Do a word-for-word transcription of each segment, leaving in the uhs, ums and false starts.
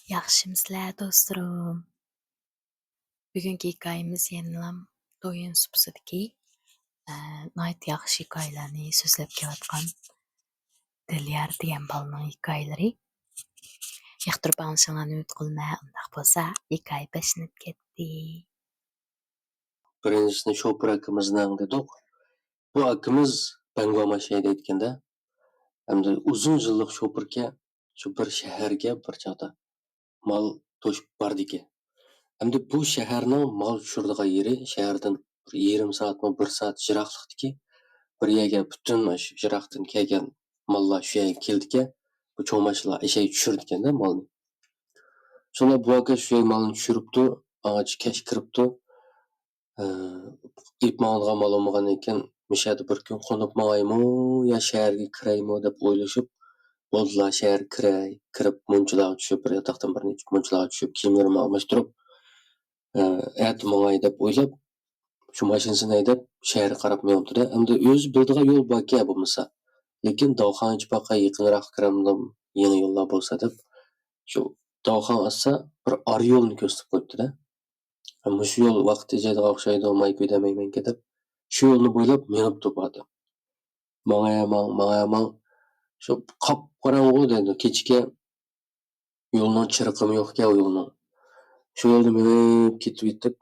ياخشىمسىلەر دوستلىرىم؟ بۈگۈنكى ھېكايىمىز يەنىلا دويۇن سۇپىسىدىكى، ئە، ناھايىتى ياخشى ھېكايىلەرنى سۆزلەپ كېلىۋاتقان دىليار دېگەن بالىنىڭ ھېكايىلىرى. ياقتۇرۇپ ئاڭلىشىڭلارنى ئۈمىد قىلىمەن. ئۇنداق بولسا ھېكايە باشلىنىپ كەتتى. بىرىنچىسىنى شوپۇر ئاكىمىزنىڭ دېدۇق. بۇ ئاكىمىز بەڭگۇ ماشىنا ھەيدەيدىكەن-دە. ئەمدى ئۇزۇن يىللىق شوپۇركەن، شۇ بىر شەھەرگە بىر چاغدا مال توشۇپ باردىكەن. ئەمدى بۇ شەھەرنىڭ مال چۈشۈرىدىغان يېرى شەھەردىن بىر يېرىم سائەتمۇ، بىر سائەت يىراقلىقتىكى بىر يەرگە پۈتۈن ئاشۇ يىراقتىن كەلگەن ماللار شۇ يەرگە كېلىدىكەن. بۇ چوڭ ماشىنىلار ئەشەگە چۈشۈرىدىكەن-دە مالنى. شۇڭا بۇ ئاكا شۇ يەرگە مالنى چۈشۈرۈپتۇ، ئاڭغىچە كەچ كىرىپتۇ. ئى، ئېلىپ ماڭىدىغان مال بولمىغاندىكىن، مۇشۇ يەردە بىر كۈن قونۇپ ماڭايمۇ يا شەھەرگە كىرەيمۇ دەپ ئويلىشىپ، بولدىلا شەھەرگە كىرەي، كىرىپ مۇنچىلارغا چۈشۈپ، بىر ياتاقتىن بىرنى ئىچىپ، مۇنچىلارغا چۈشۈپ، كىيىملىرىمنى ئالماشتۇرۇپ، ئى، ئەتە ماڭاي دەپ ئويلاپ، شۇ ماشىنىسىنى ھەيدەپ شەھەرگە قاراپ مېڭىپتۇ-دە. ئەمدى ئۆزى بىلىدىغان يول باركەن بولمىسا. لېكىن داۋخان ئېچىپ باقاي، يېقىنراققا كىرەمدىم، يېڭى يوللار بولسا دەپ، شۇ داۋخان ئاچسا، بىر ئارا يولنى كۆرسىتىپ قويۇپتۇ-دە. مۇشۇ يول ۋاقىت تېجەيدىغان ئوخشايدۇ، مايكى دەمەيمەنكى دەپ، شۇ يولنى بويلاپ مېڭىپتۇ بۇ ئادەم. ماڭايا ماڭ، ماڭايا ماڭ. شۇ قاپقاراڭغۇ دەيدۇ، كېچىكەن، يولنىڭ چىرىقىمۇ يوقكەن ئۇ يولنىڭ. شۇ يولدا مېڭىپ كېتىۋېتىپ،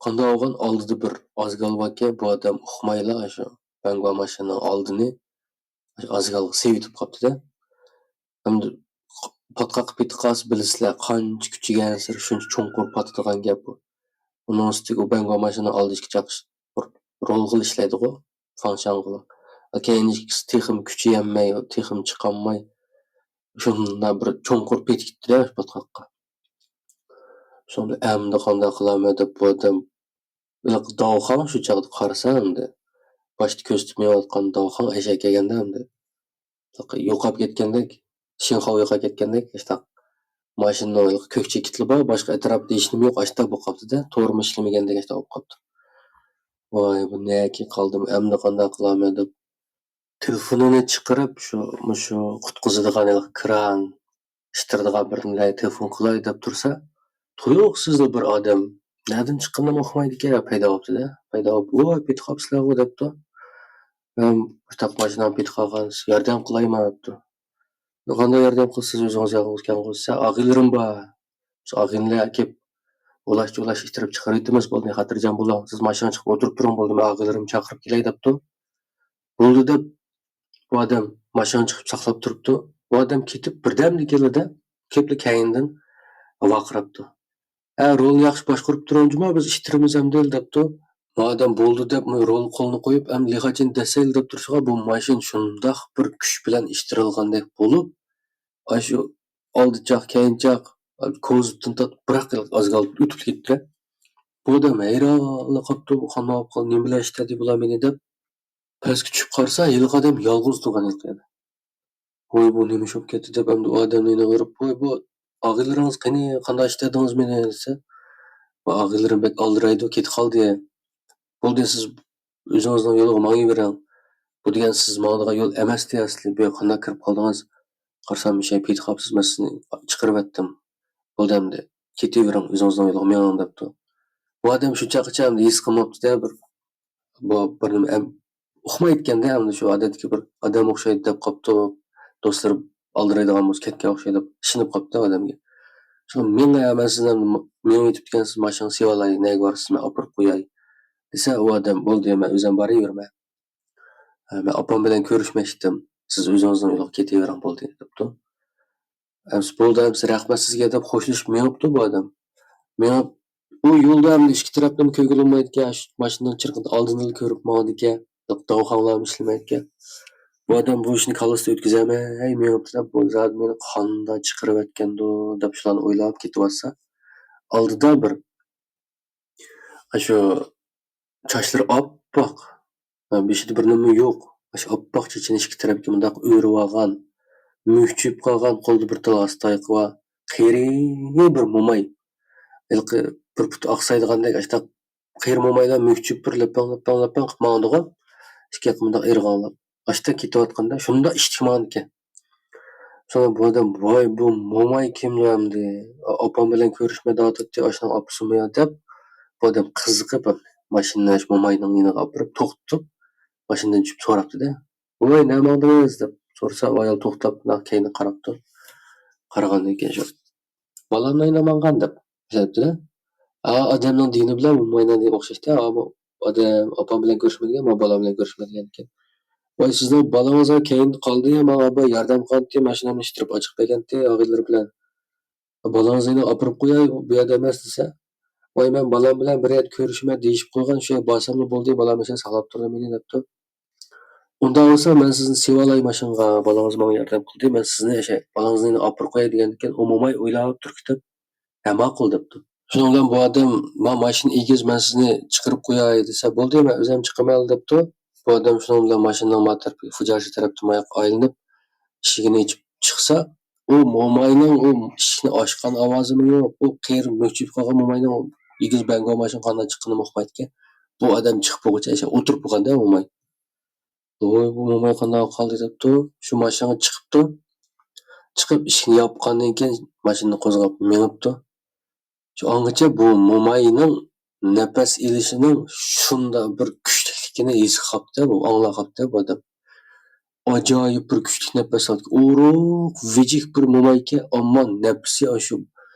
قانداق بولغان، ئالدىدا بىر ئازگال باركەن، بۇ ئادەم ئۇقمايلا شۇ بەڭگۇ ماشىنىنىڭ ئالدىنى ئازگالغا سېلىۋېتىپ قاپتۇ-دە. ئەمدى پاتقاققا پېتىپ قالسا، بىلىسىلەر، قانچە كۈچىگەنسېرى شۇنچە چوڭقۇر پاتىدىغان گەپ بۇ. ئۇنىڭ ئۈستىگە ئۇ بەڭگۇ ماشىنا ئالدى ئىككى چاق رولغىلا ئىشلەيدىغۇ، فاڭشاڭغىلا. كەينى ئىككىسى تېخىمۇ كۈچىيەلمەي، تېخىمۇ چىقالماي، شۇنداق بىر چوڭقۇر پېتىپ كېتىپتۇ-دە پاتقاققا. شۇڭا ئەمدى قانداق قىلارمەن دەپ بۇ ئادەم، داۋخان شۇ چاغدا قارىسا ئەمدى، باشتا كۆزىتىپ مېڭىۋاتقان داۋخان ئەشەگە كەلگەندە ئەمدى يوقاپ كەتكەندەك، شىنخاۋ يوقاپ كەتكەندەك، ئاشتاق ماشىنىنىڭ كۆك چېكىتلىرى بار، باشقا ئەتراپتا ھېچنېمە يوق، ئاشتاق بولۇپ قاپتۇ-دە، تورمۇ ئىشلىمىگەندەك ئاشتاق بولۇپ قاپتۇ. ۋاي، بۇ نەگە قالدىم، ئەمدى قانداق قىلارمەن دەپ، تېلېفونىنى چىقىرىپ، شۇ، مۇشۇ قۇتقۇزىدىغان ھېلىقى كران، ئىتتىرىدىغان بىرنېمىلەرگە تېلېفون قىلاي دەپ تۇرسا، تۇيۇقسىزلا بىر ئادەم، نەدىن چىققىنىمۇ ئۇقمايدىكەن، پەيدا بوپتۇ-دە. پەيدا بولۇپ، «ۋوي، پېتىپ قاپسىلەرغۇ» دەپتۇ. «ھەم، ئاشتاق ماشىنام پېتىپ قالغان، ياردەم قىلايمۇ؟» دەپتۇ. «قانداق ياردەم قىلىسىز، ئۆزىڭىز يالغۇز ئىكەنغۇ؟» دېسە، «ئاغىنىلىرىم بار. شۇ ئاغىنىلەر ئەكېلىپ، ئۇلاشچە ئۇلاش ئىتتىرىپ چىقىرىۋېتىمىز، بولدى، خاتىرجەم بولۇڭ. سىز ماشىنىغا چىقىپ ئولتۇرۇپ تۇرۇڭ، بولدى، مەن ئاغىنىلىرىمنى چاقىرىپ كېلەي» دەپتۇ. بولدى دەپ، بۇ ئادەم ماشىنىغا چىقىپ ساقلاپ تۇرۇپتۇ. بۇ ئادەم كېتىپ، بىردەمدىن كېيىنلا كېلىپلا كەينىدىن ۋارقىراپتۇ. «ھە، رولنى ياخشى باشقۇرۇپ تۇرۇڭ جۇما، بىز ئىتتىرىمىز ئەمدى» دەپتۇ. بۇ ئادەم «بولدى» دەپ، رولنى قولىغا قويۇپ، ئەمدى لېخاچىنى دەسسەيلا دەپ تۇرۇشىغا، بۇ ماشىنا شۇنداق بىر كۈچ بىلەن ئىتتىرىلغاندەك بولۇپ، ئاشۇ ئالدى چاق، كەينى چاق، كوزۇپتىن تارتىپ بىراق ئازگال ئۆتۈپ كەتتى. بۇ ئادەم ھەيرانلا قاپتۇ، «بۇ قانداق بولۇپ قالدى، نېمە بىلەن ئىتتىردى بۇلار مېنى؟» دەپ. پەسكە چۈشۈپ قارىسا، ھېلىقى ئادەم يالغۇز تۇرغان ھېلىقى يەردە. «ۋوي، بۇ نېمە ئىش بولۇپ كەتتى؟» دەپ، ئەمدى ئۇ ئادەمنىڭ يېنىغا بېرىپ، «ۋوي، بۇ ئاغىنىلىرىڭىز قېنى، قانداق ئىتتىردىڭىز مېنى؟» دېسە، «بۇ ئاغىنىلىرىم بەك ئالدىرايدۇ، كېتىپ قالدى. بولدى، سىز ئۆزىڭىزنىڭ يولىغا ماڭىۋېرىڭ. بۇ دېگەن سىز ماڭىدىغان يول ئەمەستى ئەسلى، بۇ يەرگە قانداق كىرىپ قالدىڭىز؟ قارىسام، مۇشۇ يەرگە پېتىپ قاپسىز، مەن سىزنى چىقىرىۋەتتىم. بولدى ئەمدى، كېتىۋېرىڭ، ئۆزىڭىزنىڭ يولىغا مېڭىڭ» دەپتۇ. بۇ ئادەم شۇ چاغقىچە ئەمدى ھېس قىلماپتۇ-دە، بىر بۇ بىر نېمە ئەم-، ئۇقمايدىكەن-دە، ئەمدى شۇ ئادەتتىكى بىر ئادەم ئوخشايدۇ دەپ قاپتۇ، دوستلىرى ئالدىرايدىغان بولسا كەتكەن ئوخشايدۇ دەپ ئىشىنىپ قاپتۇ ئادەمگە. شۇ، «مېڭە، مەن سىزنى مېڭىۋېتىپتىكەن، سىز ماشىنىغا سېلىۋالاي، نەگە بارسىز، مەن ئاپىرىپ قوياي» دېسە، ئۇ ئادەم، «بولدى، مەن ئۆزۈم بارايۋېرىمەن. ھە، مەن ئاپام بىلەن كۆرۈشمەكچىدىم، سىز ئۆزىڭىزنىڭ يولىغا كېتىۋېرىڭ، بولدى» دەپتۇ. «ئەمسە بولدى، ئەمسە رەھمەت سىزگە» دەپ خوشلىشىپ مېڭىپتۇ بۇ ئادەم. مېڭىپ، ئۇ يولدا ئەمدى ئىككى تەرەپنىمۇ كۆرگىلى بولمايدىكەن، شۇ ماشىنىنىڭ چىرىقىنى ئالدىن ئىللا كۆرۈپ ماڭىدىكەن، داۋخانلارمۇ ئىشلىمەيدىكەن. بۇ ئادەم بۇ ئىشنى كاللىسىدىن ئۆتكۈزەلمەي مېڭىپتۇ دەپ، «بۇ زادى مېنى قانداق چىقىرىۋەتكەندۇ» دەپ شۇلارنى ئويلاپ كېتىۋاتسا، ئالدىدا بىر ئاشۇ چاچلىرى ئاپئاق، بېشىدا بىر نېمە يوق. ئاشۇ ئاپئاق چېچىنى ئىككى تەرەپكە مۇنداق ئۆرۈۋالغان، مۈكچىيىپ قالغان، قولىدا بىر تال ئاستايىقى بار، قېرى بىر موماي. ھېلىقى بىر پۇتى ئاقسايدىغاندەك، ئاشۇنداق قېرى مومايلار مۈكچىيىپ بىر لەپەڭ، لەپەڭ، لەپەڭ قىلىپ ماڭىدىغۇ. ئىككى ياققا مۇنداق ئىرغاڭلاپ. ئاشۇنداق كېتىۋاتقاندا شۇنداق ئىشتىكى ماڭىدىكەن. شۇڭا بۇ ئادەم، ۋاي، بۇ موماي كىمدۇ ئەمدى؟ ئاپام بىلەن كۆرۈشمەي دەۋاتاتتى، ئاشۇنىڭ ئاپىسىمۇ يا دەپ، بۇ ئادەم قىزىقىپ، ماشىنىنى ئاشۇ موماينىڭ يېنىغا ئاپىرىپ توختىتىپ، ماشىنىدىن چۈشۈپ سوراپتۇ-دە، ۋاي، نەگە ماڭدىڭىز؟ دەپ سورىسا، ئۇ ئايال توختاپ، مۇنداق كەينىگە قاراپتۇ. قارىغاندىن كېيىن شۇ، بالامنىڭ يېنىغا ماڭغان دەپ دەپتۇ-دە. ئا، ئادەمنىڭ دېگىنى بىلەن موماينىڭ دېگىنى ئوخشاشتى. ئا، ئادەم ئاپام بىلەن كۆرۈشمىدىگەن، مانا بالام بىلەن كۆرۈشمىدىگەنكەن. ۋاي، سىزنىڭ بالىڭىزغا كەينىدە قالدى يا، ماڭا بىر ياردەم قىلغانتى، ماشىنامنى ئىتتىرىپ ئاچىقىپ بەرگەنتى ئاغىنىلىرى بىلەن. بالىڭىزنى ئاپىرىپ قوياي، بۇ يەردە ئەمەس دېسە، ۋاي، مەن بالام بىلەن بىر يەردە كۆرۈشىمەن دېيىشىپ قويغان، شۇ يەرگە بارساملا بولدى، بالام ئەسەن ساقلاپ تۇردى مېنى دەپتۇ. ئۇنداق بولسا مەن سىزنى سېلىۋالاي ماشىنىغا، بالىڭىز ماڭا ياردەم قىلدى، مەن سىزنى ئەشە، بالىڭىزنى ئاپىرىپ قوياي دېگەندىكىن، ئۇ موماي ئويلاپ تۈركىتىپ، ھە، ماقۇل دەپتۇ. شۇنىڭ بىلەن بۇ ئادەم، ما ماشىنا ئېگىز، مەن سىزنى چىقىرىپ قوياي دېسە، بولدى، مەن ئۆزۈم چىقىمەن دەپتۇ. بۇ ئادەم شۇنىڭ بىلەن ماشىنىنىڭ ما تەرىپى، فۇجيارشى تەرەپتىن ماياققا ئايلىنىپ، ئىشىكىنى ئېچىپ چىقسا، ئۇ موماينىڭ ئۇ ئىشىكنى ئاچقان ئاۋازىمۇ يوق، ئۇ قېرى مۈكچىيىپ قالغان موماينىڭ ئېگىز بەنگو ماشىنا قانداق چىققىنىمۇ ئۇقمايدىكەن. بۇ ئادەم چىقىپ بولغۇچە ئەشە ئولتۇرۇپ بولغاندا موماي. ۋوي، بۇ موماي قانداق قالدى دەپتۇ. شۇ ماشىنىغا چىقىپتۇ. چىقىپ ئىشىكنى ياپقاندىن كېيىن ماشىنىنى قوزغاپ مېڭىپتۇ. شۇ ئاڭغىچە بۇ موماينىڭ نەپەس ئېلىشىنىڭ شۇنداق بىر كۈچلۈكلۈكىنى ھېس قىلىپتۇ، بۇ ئاڭلاپ قاپتۇ بۇ ئادەم. ئاجايىپ بىر كۈچلۈك نەپەس ئالىدىكەن. ئورۇق، ۋىجىك بىر مومايكەن، ئەمما نەپىسى ئاشۇ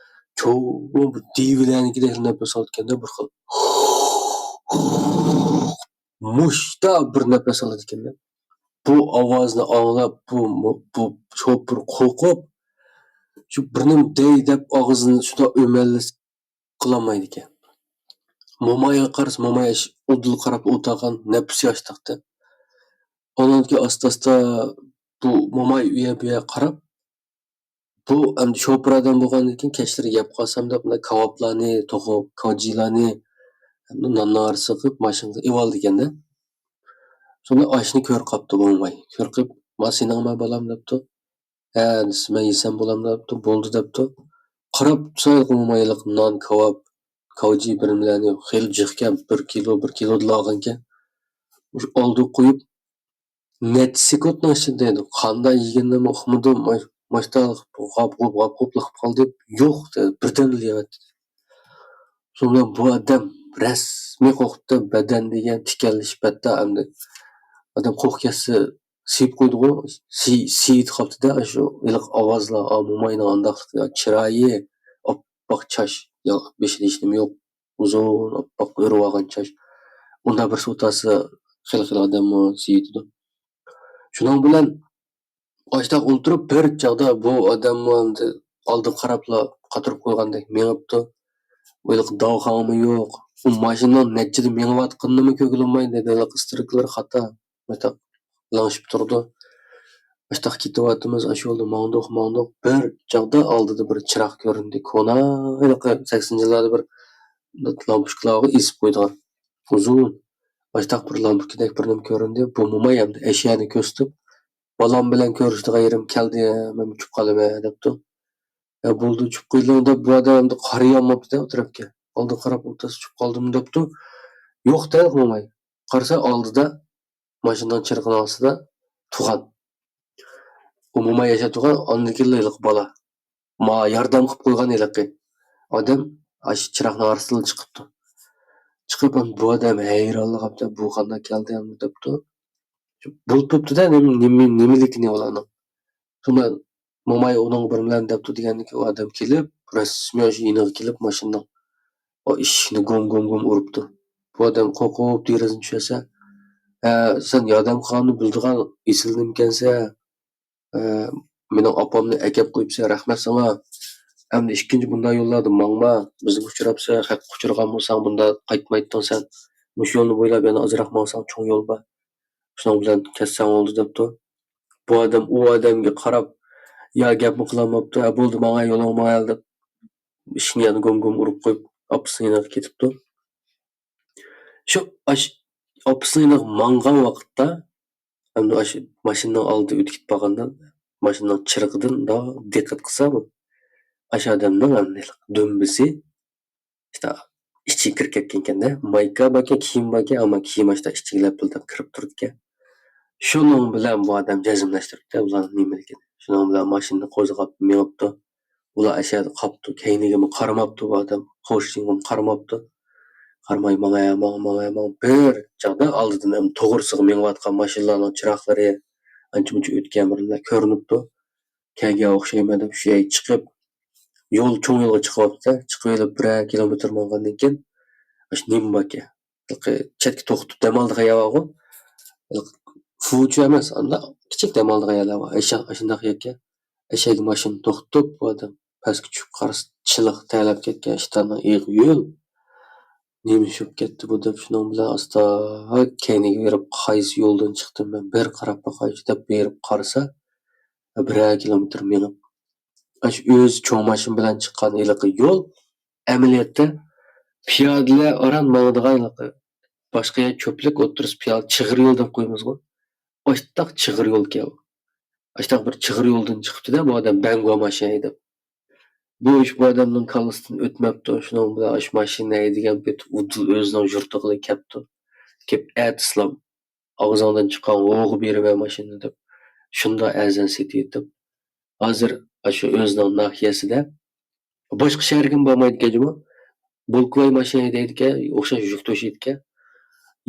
چوڭ بىر دىۋىلەرنىڭكىدەك نەپەس ئالىدىكەندە، بىر خىل مۇشتا بىر نەپەس ئالىدىكەندە. بۇ ئاۋازنى ئاڭلاپ، بۇ، بۇ شوپۇر قورقۇپ، شۇ بىر نېمە دەي دەپ ئاغزىنى شۇنداق ئۆمەللىسە قىلالمايدىكەن. مومايغا قارىسا، موماي ئۇدۇل قاراپ ئولتۇرغان، نەپىسى ئاشتاقتى. ئۇنىڭدىن كېيىن ئاستا-ئاستا بۇ موماي ئۇ يەر بۇ يەرگە قاراپ، بۇ ئەمدى شوپۇر ئادەم بولغاندىن كېيىن كەچلىرى يەپ قالسام دەپ، مۇنداق كاۋاپلارنى، توخۇ، كاۋجىلارنى، ناننى ئارىسىغا قىلىپ ماشىنىغا ئېلىۋالىدىكەندە. شۇندا ئاشنى كۆرۈپ قاپتۇ بۇ موماي. كۆرۈپ قېلىپ، ما سېنىڭما بالام دەپتۇ. ھە، دېسە، مەن يېسەم بولامدۇ دەپتۇ. بولدى دەپتۇ. قاراپ تۇرسا ھېلىقى موماي ھېلىقى نان، كاۋاپ، كاۋجى بىر نېمىلەرنى خېلى جىقكەن، بىر كىلو، بىر كىلودىلا ئالغانىكەن. مۇشۇ ئالدىغا قويۇپ، نەچچە سېكۇنتنىڭ ئىچىدە دەيدۇ، قانداق يېگىنىنىمۇ ئۇقمىدىم، ماش-، ماشتال غاپ-غۇپ، غاپ-غۇپلا قىلىپ قالدى، يوق دېدى، بىردەملا يەۋەتتى. شۇنىڭ بىلەن بۇ ئادەم رەسمىي قورقۇپتۇ، بەدەن دېگەن تىكەنلىشىپ، ھەتتا ئەمدى ئادەم قورقۇپ كەتسە سىيىپ قويىدىغۇ، سىي-، سىيىتىپ قاپتۇ-دە، شۇ ھېلىقى ئاۋازلار، ئا، موماينىڭ ئانداقلىقى، چىرايى، ئاپئاق چاچ، يا، بېشىدا ھېچنېمە يوق. ئۇزۇن، ئاپئاق ئۆرۈۋالغان چاچ. ئۇنداق بىرسى ئولتۇرسا، خېلى-خېلى ئادەممۇ سىيىتىدۇ. شۇنىڭ بىلەن ئاشتاق ئولتۇرۇپ، بىر چاغدا بۇ ئادەممۇ ئەمدى ئالدىغا قاراپلا قاتۇرۇپ قويغاندەك مېڭىپتۇ. ھېلىقى داۋخانمۇ يوق. ئۇ ماشىنىنىڭ نەچچىدە مېڭىۋاتقىنىنىمۇ كۆرگىلى بولمايدۇ. ھېلىقى ئىسترىكلىرى خاتا. مۇشتاق لىڭشىپ تۇرىدۇ. مۇشتاق كېتىۋاتىمىز، ئاشۇ يولدا ماڭدۇق، ماڭدۇق. بىر چاغدا ئالدىدا بىر چىراغ كۆرۈندى. كونا، ھېلىقى سەكسىنىنچى يىللاردا بىر لامپۇچكىلارغا ئېسىپ قويىدىغان. ئۇزۇن. مۇشتاق بىر لامپۇچكىدەك بىر نېمە كۆرۈندى. بۇ موماي ئەمدى ئەشيانى كۆرسىتىپ، بالام بىلەن كۆرۈشىدىغان يېرىم كەلدى، مەن چۈشۈپ قالىمەن دەپتۇ. يا بولدى، چۈشۈپ قېلىڭ دەپ، بۇ ئادەم ئەمدى قارىيالماپتۇ-دە ئۇ تەرەپكە. ئالدىغا قاراپ ئولتۇرسا، چۈشۈپ قالدىممۇ دەپتۇ. يوق-دە موماي. قارىسا ئالدىدا ماشىنىنىڭ چىرىغىنىڭ ئاستىدا تۇغان. ئۇ موماي ياشاپ تۇغان، ئاندىن كېيىنلا ھېلىقى بالا. ما ياردەم قىلىپ قويغان ھېلىقى ئادەم ئاشۇ چىراغنىڭ ئارىسىدىن چىقىپتۇ. چىقىپ، بۇ ئادەم ھەيرانلا قاپتۇ، بۇ قانداق كەلدى ئەمدى دەپتۇ. بولۇپ بوپتۇ-دە، نېمە، نېمە، نېمىلىكىنى ئۇلارنىڭ. شۇندا موماي ئۇنىڭغا بىر نېمىلەرنى دەپتۇ دېگەندىكىن، ئۇ ئادەم كېلىپ، رەسمىي ئاشۇ يېنىغا كېلىپ ماشىنىنىڭ ئۇ ئىشىكنى گوم، گوم، گوم ئۇرۇپتۇ. بۇ ئادەم قورقۇپ دېرىزىدىن چۈشۈرسە، ھە، سەن ياردەم قىلغاننى بىلىدىغان ئېسىل نېمىكەنسەن. ئە، مېنىڭ ئاپامنى ئەكەپ قويۇپسەن، رەھمەت ساڭا. ئەمدى ئىككىنچى بۇنداق يوللاردا ماڭما، بىزگە ئۇچراپسەن، خەققە ئۇچرىغان بولساڭ، بۇنداق قايتمايتتىڭ سەن. مۇشۇ يولنى بويلاپ يەنە ئازراق ماڭساڭ، چوڭ يول بار. شۇنىڭ بىلەن كەتسەڭ بولدى دەپتۇ. بۇ ئادەم ئۇ ئادەمگە قاراپ، يا گەپمۇ قىلالماپتۇ، ھە، بولدى، ماڭە يولۇڭ ماڭا دەپ، ئىشىكنى يەنە گوم-گوم ئۇرۇپ قويۇپ، ئاپىسىنىڭ يېنىغا كېتىپتۇ. شۇ ئاش-، ئاپىسىنىڭ يېنىغا ماڭغان ۋاقىتتا، ئەمدى ئاشۇ ماشىنىنىڭ ئالدىدا ئۆتۈپ كېتىپ بارغاندا، ماشىنىنىڭ چىرىغىدىن دىققەت قىلسا، ئاشۇ ئادەمنىڭ ئەمدى دۈمبىسى، ئىشتا ئىچىگە كىرىپ كەتكەنكەن-دە. مايكا باركەن، كىيىم باركەن، ئەمما كىيىم ئاشتا ئىچىگە لەپىلدەپ كىرىپ تۇرىدىكەن. شۇنىڭ بىلەن بۇ ئادەم جەزملەشتۈرۈپتۇ، بۇلارنىڭ نېمىلىكىنى. شۇنىڭ بىلەن ماشىنىنى قوزغاپ مېڭىپتۇ. ئۇلار ئەشەدە قاپتۇ، كەينىگىمۇ قارىماپتۇ بۇ ئادەم، پورشىگىمۇ قارىماپتۇ. قارىماي ماڭايا ماڭا، ماڭايا ماڭا. بىر چاغدا ئالدىدىن ئەم توغرىسىغا مېڭىۋاتقان ماشىنىلارنىڭ چىراغلىرى ئانچە-مۇنچە ئۆتكەن بىرلا كۆرۈنۈپتۇ. كەلگەن ئوخشايمەن دەپ شۇ يەرگە چىقىپ، يول، چوڭ يولغا چىقىۋاپتۇ-دە، چىقىۋېلىپ بىرەر كىلومېتىر ماڭغاندىن كېيىن، ئاشۇ نېمە باركەن؟ ھېلىقى چەتكە توختىتىپ دەم ئالىدىغان يەر بارغۇ. ھېلىقى فۇچۇ ئەمەس، ئانداق كىچىك دەم ئالىدىغان يەرلەر بار. ئاشا-، ئاشۇنداق يەرگە، ئەشەگە ماشىنا توختىتىپ، بۇ ئادەم پەسكە چۈشۈپ قارىسا، چىلىق تەرلەپ كەتكەن ئىشتاننىڭ ئېغى يۆل. نېمە ئىش بولۇپ كەتتى بۇ دەپ، شۇنىڭ بىلەن ئاستا كەينىگە بېرىپ، قايسى يولدىن چىقتىم مەن، بىر قاراپ باقايچۇ دەپ بېرىپ قارىسا، بىرەر كىلومېتىر مېڭىپ، ئاشۇ ئۆزى چوڭ ماشىنا بىلەن چىققان ھېلىقى يول ئەمەلىيەتتە پىيادىلەر ئاران ماڭىدىغان ھېلىقى، باشقا يەر چۆپلۈك، ئوتتۇرىسى پىيادە، چىغىر يول دەپ قويىمىزغۇ. ئاشتاق چىغىر يولكەن ئۇ. ئاشتاق بىر چىغىر يولدىن چىقىپتۇ-دە بۇ ئادەم، بەڭگۇ ماشىنا ھەيدەپ. بۇ ئىش بۇ ئادەمنىڭ كاللىسىدىن ئۆتمەپتۇ. شۇنىڭ بىلەن ئاشۇ ماشىنا ھەيدىگەن پېتى ئۇدۇل ئۆزىنىڭ يۇرتىغىلا كەپتۇ. كېلىپ، ئەتىسلام ئاغزىڭدىن چىققان ھوغا بېرىۋەر ماشىنىنى دەپ، شۇنداق ئەرزان سېتىۋېتىپ، ھازىر ئاشۇ ئۆزىنىڭ ناھىيەسىدە، باشقا شەھەرگىمۇ بارمايدىكەن جۇمۇ. بولكىۋاي ماشىنا ھەيدەيدىكەن، ئوخشاش يۈك توشۇيدىكەن.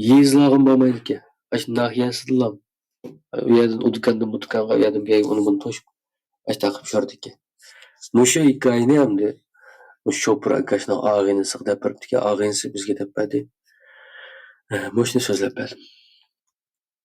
يېزىلارغىمۇ بارمايدىكەن. ئاشۇ ناھىيەسىدىلا ئۇ يەردىن ئۇ دۇكاندىن بۇ دۇكانغا، ئۇ يەردىن بۇ يەرگە ئۇنى بۇنى توشۇپ، ئاشۇنداق قىلىپ يۈرىدىكەن. مۇشۇ ھېكايىنى ئەمدى مۇشۇ شوپۇر ئاكاشنىڭ ئاغىنىسىغا دەپ بېرىپتىكەن، ئاغىنىسى بىزگە دەپ بەردى. مۇشۇنى سۆزلەپ بەردىم.